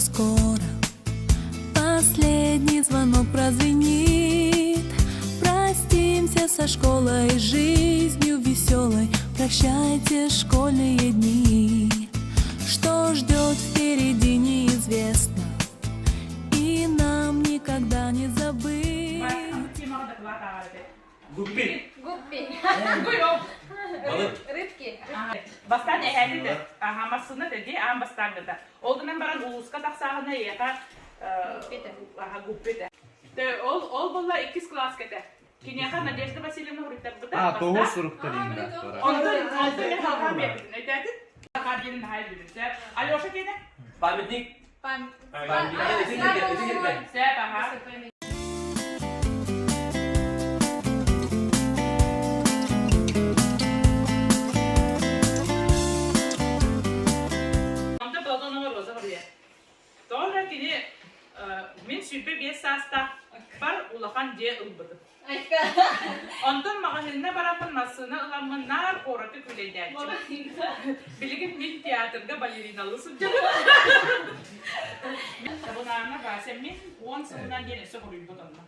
что скоро последний звонок прозвенит. Простимся со школой, жизнью веселой. Прощайте школьные дни. Что ждет впереди, неизвестно. И нам никогда не забыть. Гуппи. Гуппи. Балык. Рыбки. Бастаан эһээти аха массыына тэди аан бастаан Ол гынан баран улууска тахсааһына эйиэхэ аха гуппи Ол ол буолла иккис кылааска этэ. Киниэхэ Надежда Васильевна суруйтарбыта. А, тоҕус суруктар иҥнахтара. Онтон онтон мен халҕаан биэрбитин өйдөөтүн. Халҕаан диэнин наһаа өйдүүбүн. Сөп. Алеша киэнэ? Памятник. Сөп, аха. Онтон Платонова Роза Вария. Тоҕо эрэ кини мин 25 саастаахпар улахан дьиэ ылбытым. Онтон маҕаһыыҥҥа бараммын массыына ыламмын наар куораты күүлэйдээччим. Билигин мин театрга балериналыы сылдьабын. Табынаана Вася мин 10 сылынан диэн өссө хоруйбут онно.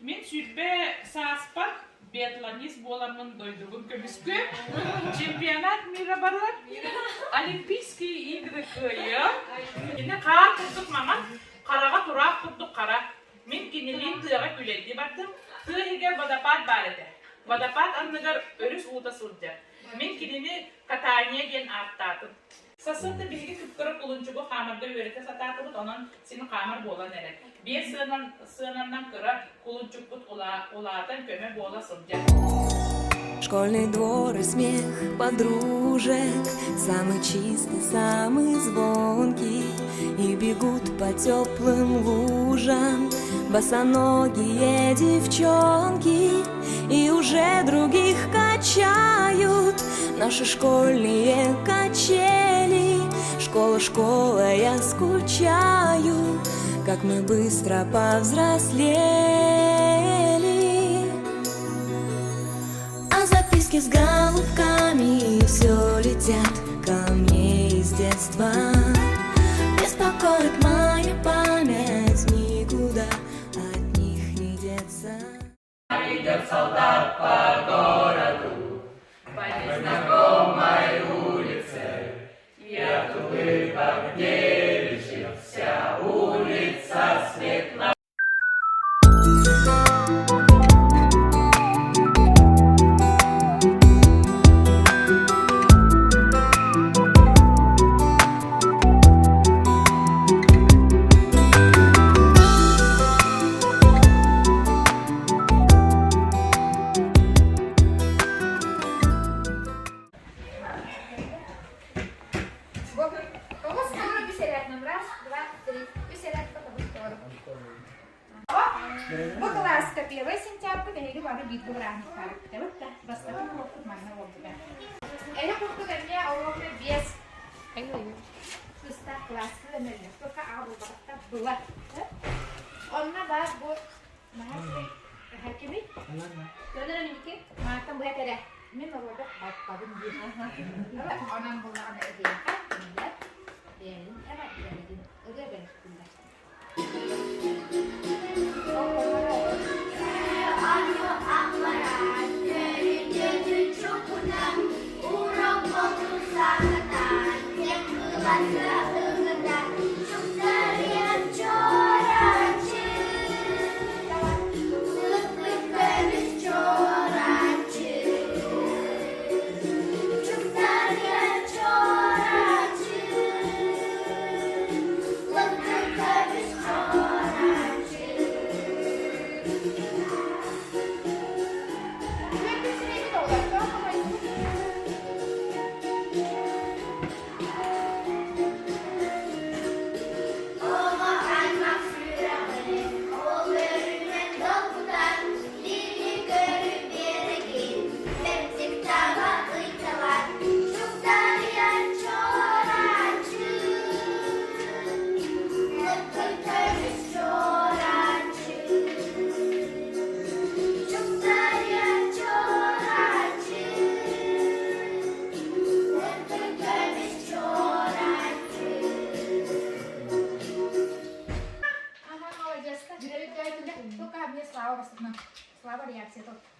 Мин 20 сааспар биатлонист буоламмын дойдубун көмүскүөм, чемпионат мира барар, Олимпийские игры кыайыам. Кини хаар курдук маҥан, хараҕа тураах курдук хара. Мин кинилиин тыаҕа күлэйдии бардым. Тыа иһигэр водопад баар этэ. Водопад анныгар өрүс уута сылдьар. Мин кинини Катания диэн ааттаатым. Сарсыарда биһиги кыптара кулунчугу хаамарга үөрэтэ сатаатыбыт, онон син хаамар буолан эрэр. Биэс сыанан, сыананнан кыра кулунчукпут улаатан көмө буола сылдьар. Школьный двор и смех подружек Самый чистый, самый звонкий И бегут по теплым лужам Босоногие девчонки И уже других качают Наши школьные качели Школа, школа, я скучаю Как мы быстро повзрослели А записки с голубками Все летят ко мне из детства Беспокоит моя память Никуда от них не деться Идет солдат по городу, по незнакомой улице, и от улыбок девичьих вся улица светла. Тоҕус толору үс эрээт раз, два, три. Үс эрээт тоҕус толору. Бу кылааска первый сентябрь биһиги бары бииргэ бырааһынньыктаабыт да бастакы уруокпут манна буолбута. Эһи курдук эмиэ оруобуна биэс кыстаах кылааска да мөллөхтөххө аҕа булбатахтар была. Онно баар бу наһаа кимий? Маатан быһа кэрэ. Мин оруода баппабын диир. Онон буллаҕына эһиэхэ кинилэр бэйэлэрин эҕэрдэлэрин ырыа бэлэхтииллэр.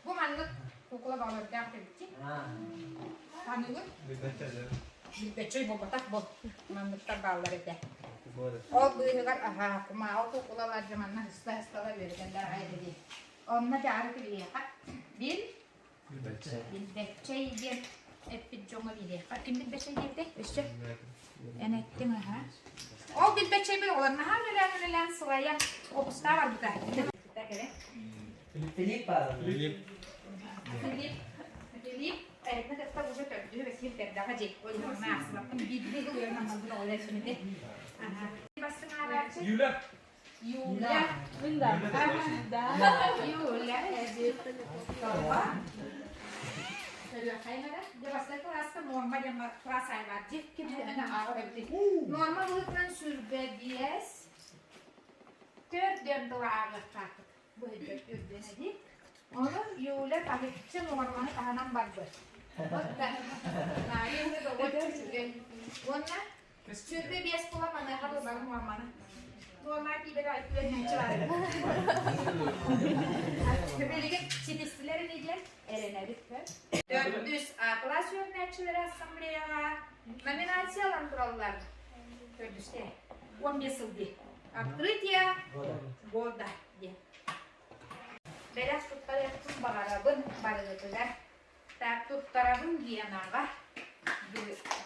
Бу маннык куукула баҕалардаах эбит. Таныгын? Билбэччэй буолбатах бу. Манныктар бааллар этэ. Ол быыһыгар аһаа кумааҕы куукулалар дьэ манна ыста-ысталар үөрэтэллэр аҕай этэ дии. Онно дьаары кириэхэ бил Билбэччэй диэн эппит дьоҥҥо биэриэххэ. Ким билбэччэй диэбитэй? Өссө? Эн эттиҥ аһаа. Ол билбэччэйбит оҕолор наһаа үлэлээн-үлэлээн сылайан уоппускаҕа барбыта. Филипп Филипп. Филипп эһэтин кытта уже төрдүһү бэсиһин тэрдэҕэ дии. Ол иһин онно аахсыбаппын. Биирдии сыл үөрэн аммалбыт оҕолор эсимити. Бастыҥ ааҕааччы. Юля. Юля. Юля. Дьэ бастакы кылааска нуорма диэн класс аймаар дьи ким төһөнө ааҕар эбитий. Нуорма быһыытынан 25 төрдүөн тыла ааҕыахтаахпыт. Бу үрдүн эдии. Ону Юля таһыччы нуорманы таһынан барбыт. Наайа үчүгэй. Уонна 25 була маныаха бары нуорманы. Нуорма тиибэт үөрэнээччи баар. Билигин ситистилэр ини диэн эрэнэбит. Төрдүс А кылаас үөрэнээччилэрэ ассамблеяҕа номинациялан тураллар. Төрдүстэ. 15 сыл дии. Открытие года диэн. Бэлэх туттарыахпын баҕарабын барыгытыгар. Так туттарабын Генаҕа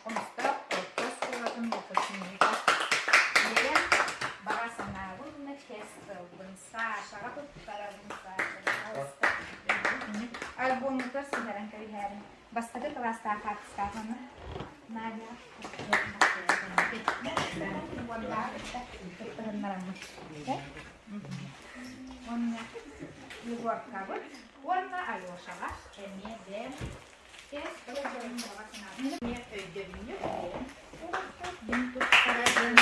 Хомустаах орто оскуолатын выпускнига. Бэйэм баҕа санаабын уонна кэс тылбын Сашаҕа туттарабын Саша Альбоммутугар сыһыаран кэбиһээрин. Бастакы кылаастаах хаартыскаах аны Надя кыттыһыннараммыт. Уонна Егоркабыт уонна Алешаҕа эмиэ бэйэм кэс тылбын баҕа санаабын эмиэ өйдөбүнньүк бэйэм мин туттарабын.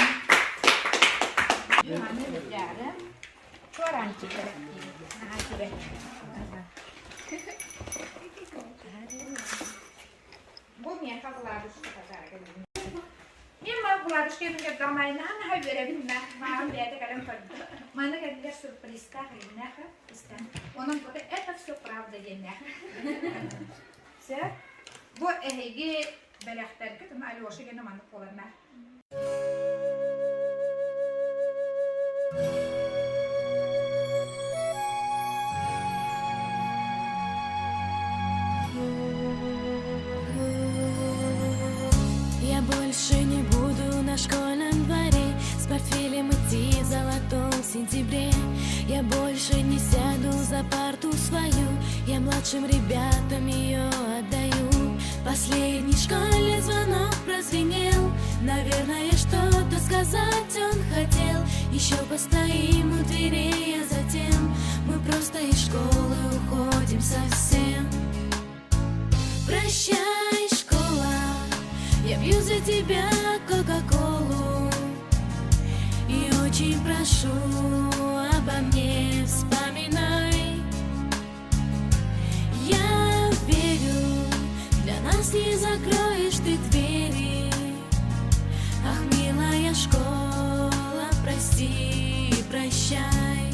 Маны ыдьаарым чуораанчык наһаа үчүгэй. Бу миэхэ Владушка подарок. Мен мал Владушка көрдөҕүм аайы наһаа үөрэбин да мааҕын бэйэтэ кэлэн көрдө. Маны кэллэр сюрпризтаах илиннээх истэн. Онон это все правда диэннээх. Все. Бу эһиги бэлэхтэргит Алеша гена маннык буоларна. Я больше не буду на школьном дворе С портфелем идти в золотом сентябре Я больше не сяду за парту свою Я младшим ребятам ее отдаю Последний школьный звонок прозвенел Наверное, что-то сказать он хотел Еще постоим у дверей, а затем Мы просто из школы уходим совсем Прощай, школа, я пью за тебя Кока-Колу И очень прошу, обо мне вспоминай Я верю, для нас не закроешь ты двери Ах, милая школа, прости и прощай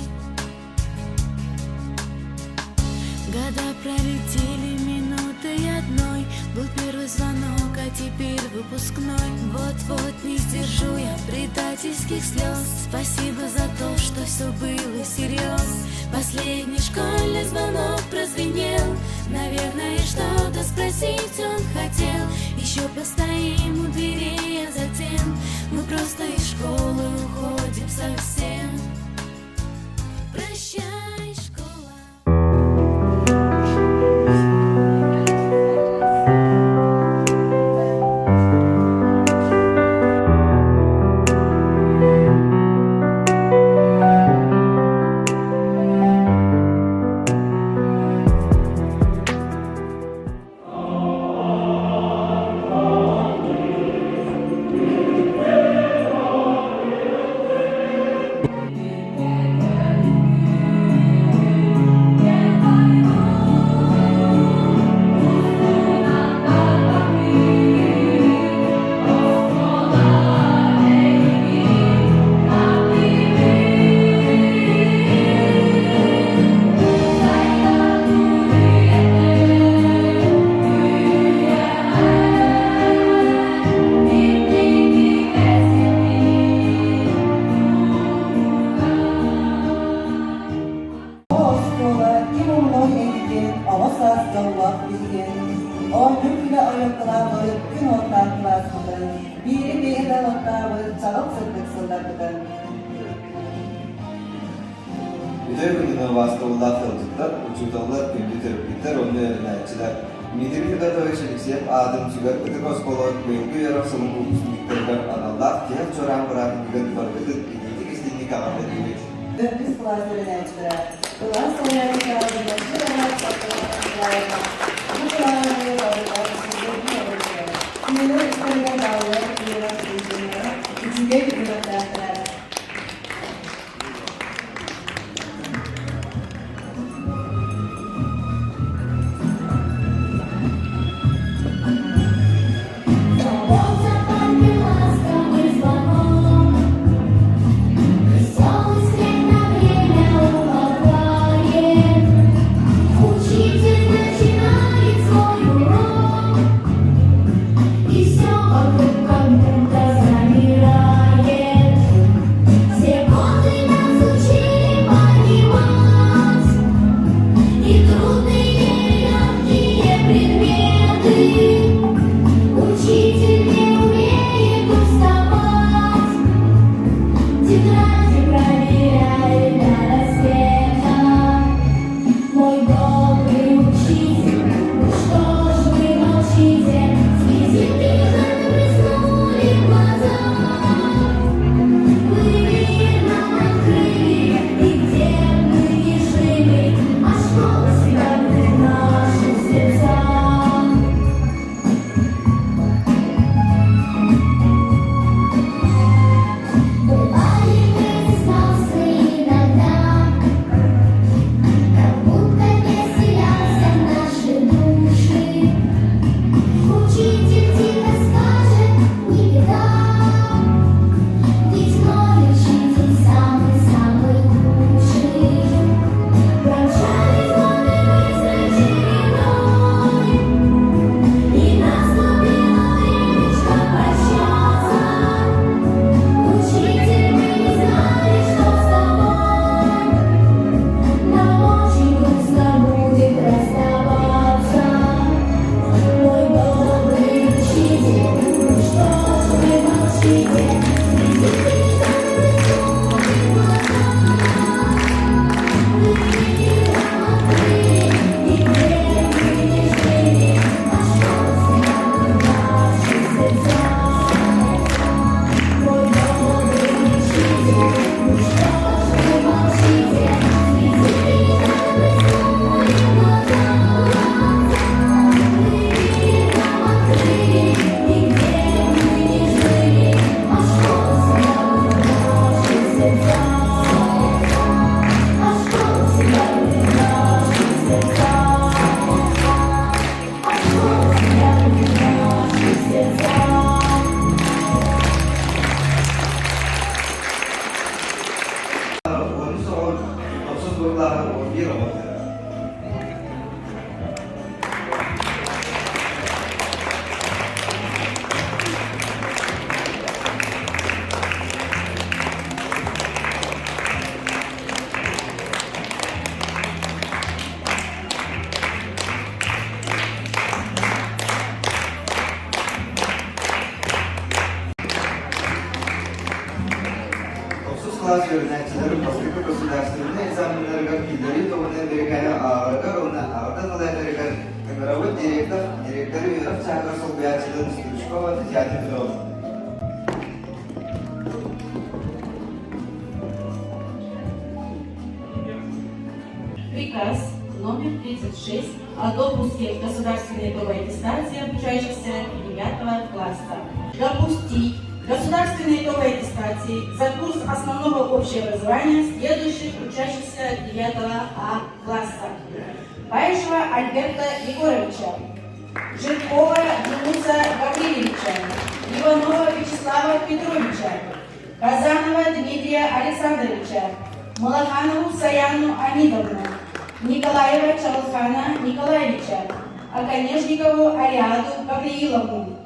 Года пролетели минутой одной Был первый звонок, а теперь выпускной Вот-вот не сдержу я предательских слез Спасибо за то, что все было всерьез Последний школьный звонок прозвенел Наверное, что-то спросить он хотел Еще постоим у дверей, а затем Мы просто из школы уходим совсем Прощай, школа. Күрүмэ ойуоккалаабыт күн уоттаах кылааспытын, биири биэһинэн оттообут чаҕыл сырдык сылларбытын. Үтүө күнүнэн убаастабыллаах ыалдьыттар, учууталлар, күндү төрөппүттэр уонна үөрэнээччилэр! Дмитрий Федотович Алексеев аатын сүгэр Ытык оскуолабыт быйылгы үөрэх сылын выпускниктарыгар аналлаах тиһэх чуораан бырааһынньыгын барыгытын итиитик-истиҥник эҕэрдэлиибит! Төрдүс кылаас үөрэнээччилэрэ кылаас салайааччыта Владимир Николаевна бу кылааһы барыта үчүгэй Кинилэр истэригэр бааллар үөрэх студеннара үчүгэй үөрэхтээхтэрэ. Учитель начинает свой урок, И все вокруг как будто замирает. Все годы нас учили понимать И трудные, и легкие предметы. Учитель не умеет уставать, Тетради проверяет до рассвета. Мой добрый учитель, ну что ж вы молчите? Слезинки нежно блеснули в глазах. Вы мир нам открыли, и где б мы ни жили, а школа всегда будет в наших сердцах. Бывали мы несносны иногда, Как будто не вселялся в наши души. Учитель тихо скажет, не беда, Ведь мой учитель самый-самый лучший. Промчались годы быстрой чередой, И наступило времечко прощаться. Учитель, мы не знали, что с тобой Нам очень грустно будет расставаться. Мой добрый учитель, ну что ж вы молчите? Слезинки нежно блеснули в глазах. Вы мир нам открыли, и где б мы ни жили, а школа всегда будет в наших сердцах. Мой добрый учитель, ну что ж вы молчите? Слезинки нежно блеснули в глазах. Вы мир нам открыли, и где б мы ни жили, а школа всегда будет в наших сердцах. А школа всегда будет в наших сердцах. А школа всегда будет в наших сердцах. Онус оҕо тохсус кылааһы 11 оҕо бүтэрэр. Тохсус кылаас үөрэнээччилэрин бастакы государственнай экзаменнарыгар киллэрии туһунан бирикээһи ааҕарыгар уонна аҕатын салайарыгар ыҥырабыт директор, директоры үөрэх чааһыгар солбуйааччытын Стручкова Татьяна Петровна. Приказ номер 36 о допуске к государственной итоговой аттестации обучающихся 9 класса. Допустить к государственной итоговой аттестации за курс основного общего образования следующих учащихся 9 А класса. Баишева Альберта Егоровича, Жиркова Денуса Гаврилевича, Иванова Вячеслава Петровича, Казанова Дмитрия Александровича, Малаханову Саяну Амидовну, Николаева Чалхана Николаевича, Оконежникову Ариаду Гаврииловну,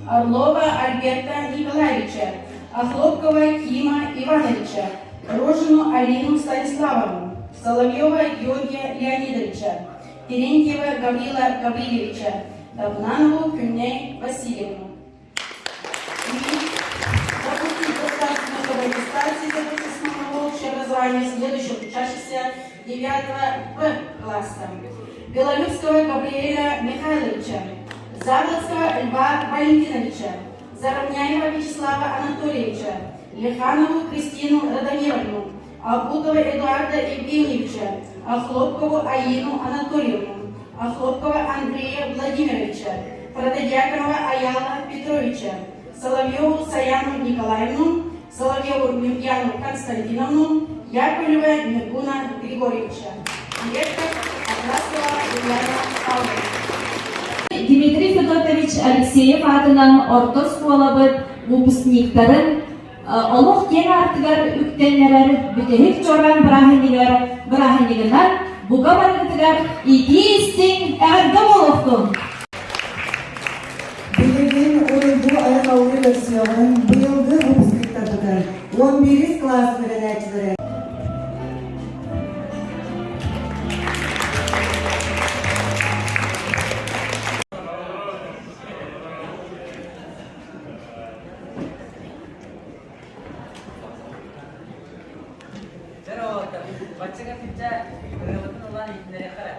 Орлова Альберта Николаевича, Охлопкова Кима Ивановича, Рожину Алину Станиславовну, Соловьева Георгия Леонидовича, Терентьева Гаврила Гаврилевича, Давнанову Күннэй Васильевну. И допустить государственную аттестации за выпускного общее образование следующих учащихся 9 Б класса. Белолюбского Габриэля Михайловича, Заблодского Льва Валентиновича, Заровняева Вячеслава Анатольевича, Лиханову Кристину Радомировну, Абутова Эдуарда Евгеньевича, Охлопкову Аину Анатольевну, Охлопкова Андрея Владимировича, Протодьяконова Аяла Петровича, Соловьеву Саяну Николаевну, Соловьеву Нюрьяну Константиновну, Яковлева Нюргуна Григорьевича. Директор Атласова Ульяна Павловна. Дмитрий Федотович Алексеев аатынан орто оскуолабыт выпускниктарын олох киэҥ аартыгар үктэннэрэр бүтэһик чуораан бырааһынньыгар бырааһынньыгынан бука барыгытыгар итии-истиҥ эҕэрдэ буолуохтун! Билигин уруйдуу айхаллыы көрсүөҕүҥ быйылгы выпускниктарбытын 11 кылаас үөрэнээччилэрэ Дьэ, оҕолор, бачча киччэ ырыабытын ылан иһитиннэриэххэ эрэ.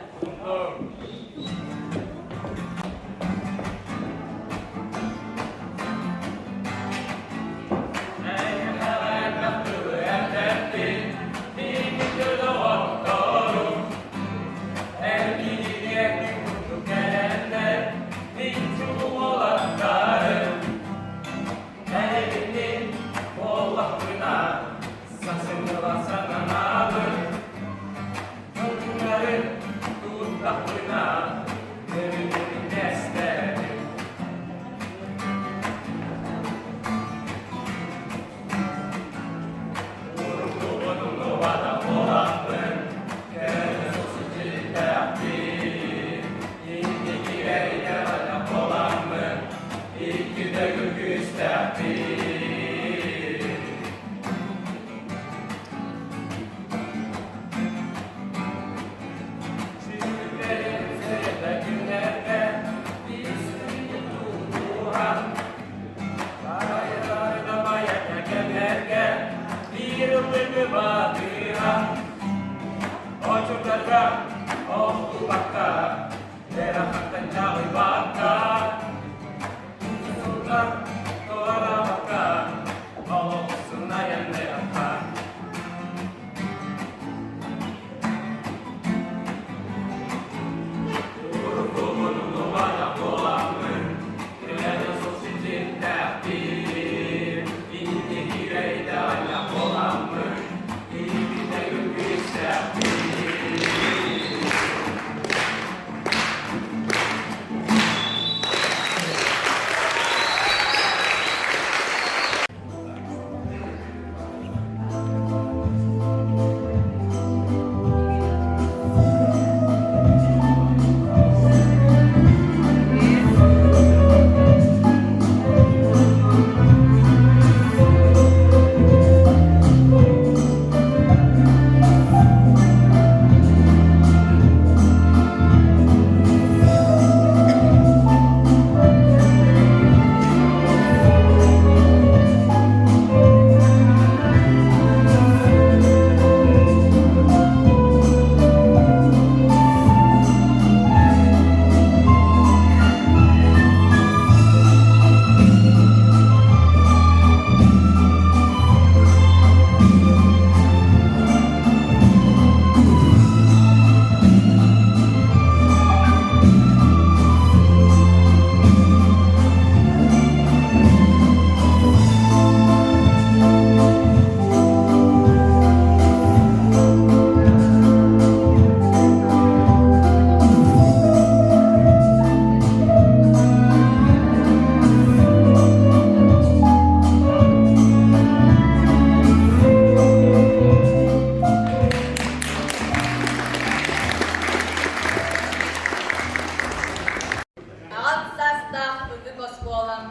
Аҕам саастаах ытык оскуолам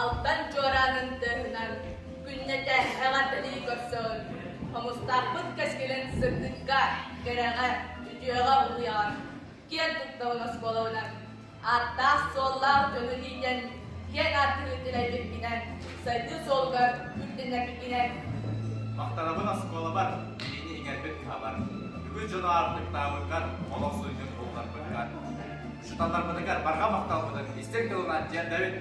Алтан чуораанын тыаһынан күннэтэ эҕэрдэлии көрсөҕүн, хомустаахпыт кэскилин сырдыкка, кэрэҕэ, үтүөҕэ уһуйаҕын. Киэн туттабын оскуолабынан. Ааттаах-суоллаах дьону иитэн, киэҥ аартыгы тэлэйбиккинэн, сайдыы суолугар үрдэнэрбиккинэн. Махтанабын оскуолабар, билиини иҥэрбит кыһабар, үгүс дьону аартыктаабыккар, олох суйгун булларбыккар. Учууталларбытыгар барҕа махталбытын истиҥ тылынан тиэрдэбит.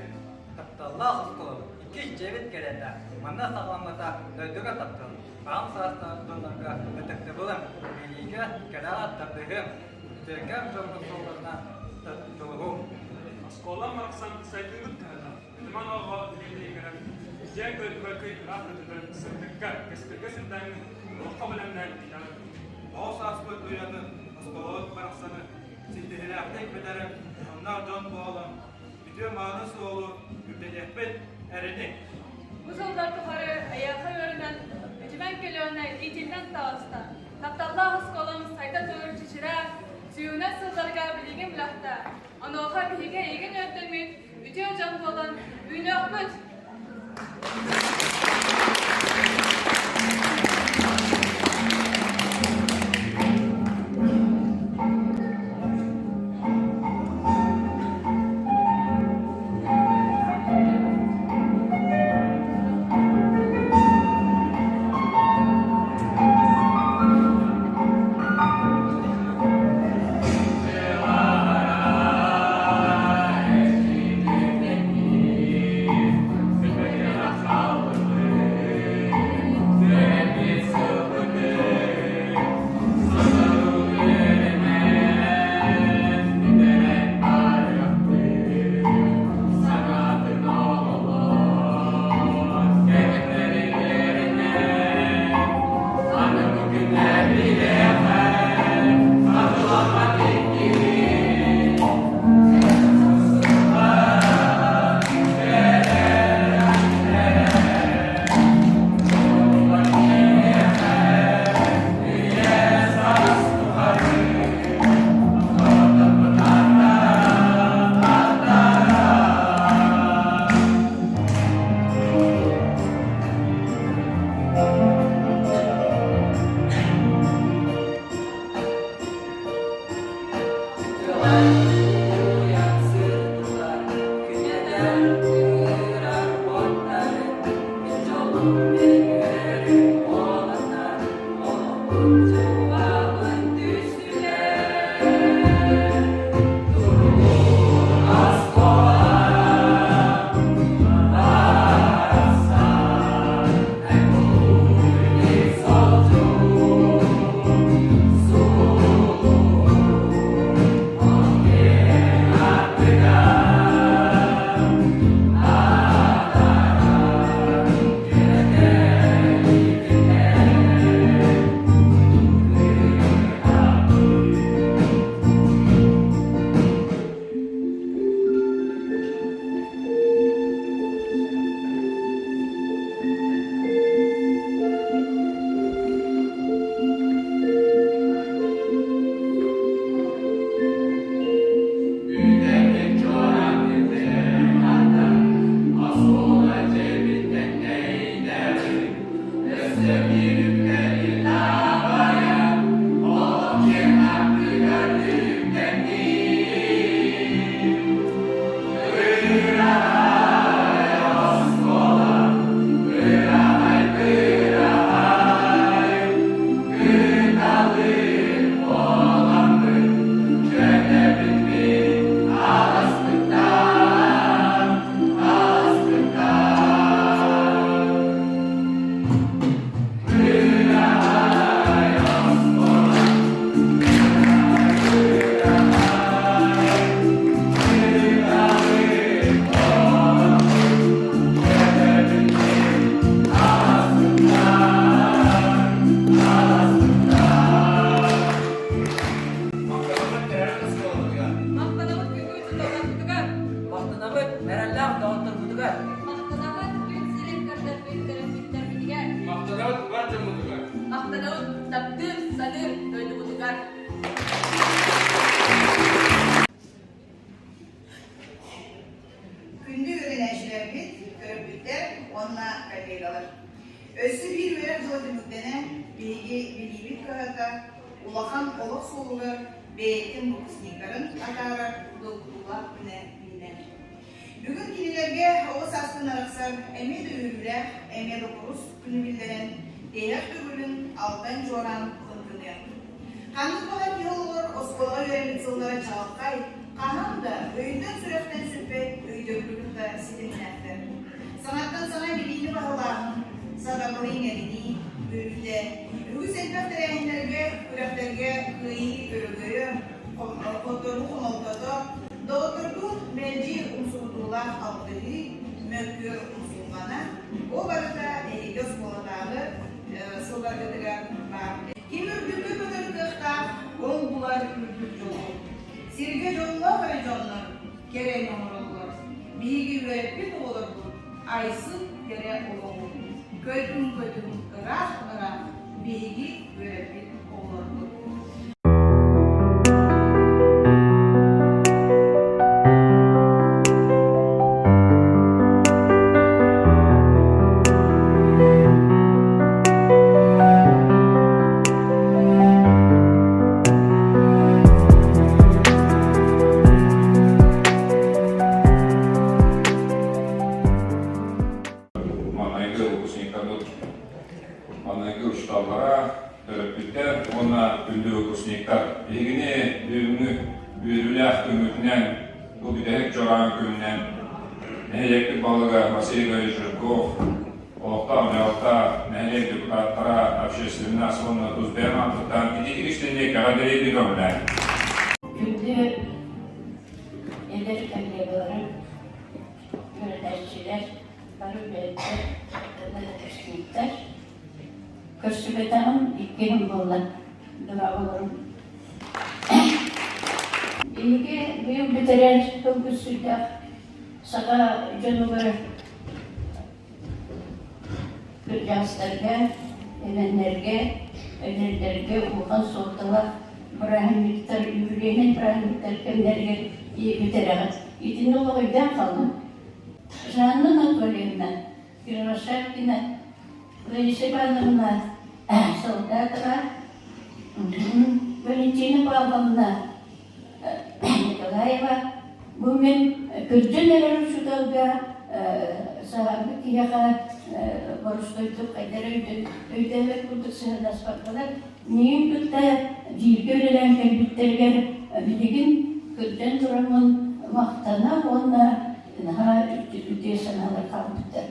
Тапталлаах оскуолабыт иккис дьиэбит кэриэтэ манна саҕаламмыта дойдуга таптал, аҕам саастаах дьоннорго ытыктабылым, билиигэ кэрэҕэ тардыһыым, үтүөкэм дьоҥҥо суолларынан дьулуһуум. Оскуола барахсан сайдыыбыт кыһата, үтүмэн оҕо билиини иҥэрэн, дьиэ дойдуга кый ыраах көтүтэн, сырдыкка, кэскилгэ сирдээҥҥин олоххо бэлэмнээн итэҕэл. Оҕо сааспыт уйатын, оскуолабыт барахсаны ситиһилээхтик бүтэрэн, дьоһуннаах дьон буолан, үтүө-мааны суолу үрдэтиэхпит, эрэник! Бу сыллар тухары эйиэхэ үөрэнэн, үтүмэн көлүөнэ иитиллэн таҕыста. Тапталлаах оскуолам сайда турар чэчирэ, сүүһүнэн сылларга билигин билэхтэ. Онуоха биһиги эйигин үөрдэммит, үтүө дьон буолан үүнүөхпүт! Махтанабыт төрөөбүт оскуолабытыгар. Махтанабыт күндү учууталларбытыгар. Махтанабыт эрэллээх доҕотторбутугар. Махтанабыт күн сирин көрдөрбүт төрөппүттэрбитигэр. Махтанабыт бар дьоммутугар. Махтанабыт таптыыр, саныыр дойдубутугар. Күндү үөрэнээччилэрбит, төрөппүттэр уонна коллегалар! Өссө биир үөрэх дьыла түмүктэнэн, биһиги билиибит кыһата улахан олох суолугар бэйэтин выпускниктарын атаарар. долгутуулаах күнэ үүннэ. Бүгүн кинилэргэ оҕо сааспын арахсар эмиэ да үөрүүлээх, эмиэ да курус күнү биллэрэн, тиһэх төгүлүн алтан чуораан лыҥкыныа. Ханнык баҕар киһи олоҕор оскуолаҕа үөрэммит сыллара чаҕылхай, хаһан да өйтөн-сүрэхтэн сүппэт өйдөбүлү кытта ситимнээхтэр. Саҥаттан саҥа билиини баһылааһын, сатабылы иҥэринии, үөрүүтэ, үгүс элбэх тэрээһиннэргэ, күрэхтэргэ кыайыы өрөгөйө, хотторуу хомолтото, доҕоттордуун мэлдьи умсугутуулаах алтыһыы, мөккүөр умсулҕана, ол барыта эһиги оскуолатааҕы сылларгытыгар баар. Ким үрдүккэ көтөр кыахтаах, ол булар үрдүк дьолу. Сиргэ дьоллоох эрэ дьоннор кэрэни оҥороллор. Биһиги үөрэппит оҕолорбут айсын кэрэ олоҕу. Көтүҥ-көтүҥ ыраах-ыраах биһиги үөрэппит оҕолорбут. Маҥнайгы выпускниктарбыт маҥнайгы учууталлара, төрөппүттэр уонна күндү выпускниктар. Биһигини бүгүҥҥү үөрүүлээх күммүтүнэн, бу бүтэһик чуораан күнүнэн нэһилиэкпит баһылыга Василий Григорьевич Жирков, олохтоох дьаһалта, нэһилиэк депутаттара, общественность уонна тус бэйэм ааппыттан ититик истинник эҕэрдэлиирбин көҥүллээн. Күндү эдэр коллегаларым, үөрэнээччилэр, бары үлэһиттэр, выпускниктар, көрсүбэтэҕим иккиһим буолла, дорооболорум. Биһиги быйыл бүтэрэр тылгыс сүрдээх саха дьонугар Кырдьаҕастарга, эмэннэргэ, эдэрдэргэ улахан суолталаах бырааһынньыктар, үбүлүөйнэй бырааһынньыктар кэмнэригэр бүтэрэҕит. Итини олох өйдөөн хаалыҥ. Жанна Анатольевна Кривошапкина, Лариса Ивановна Солдатова, Валентина Павловна Николаева бу мин кырдьан эрэр учууталга саһарбыт киһиэхэ боростуойдук хайдах өйдөөбөт курдук сыһыаннаспаккалар миигин кытта бииргэ үлэлээн кэлбиттэригэр билигин кырдьан тураммын махтана уонна наһаа үтүө санаалар хаалбыттар.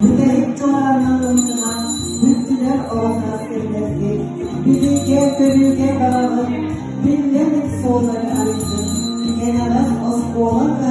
Бүтэһик чуораанынан ылыннынан бүттүлэр оҕо кэллэрги, билиигэ-көрүүгэ бараҕын, биллэн суоллары арыйдын, кэнэҕэс оскуола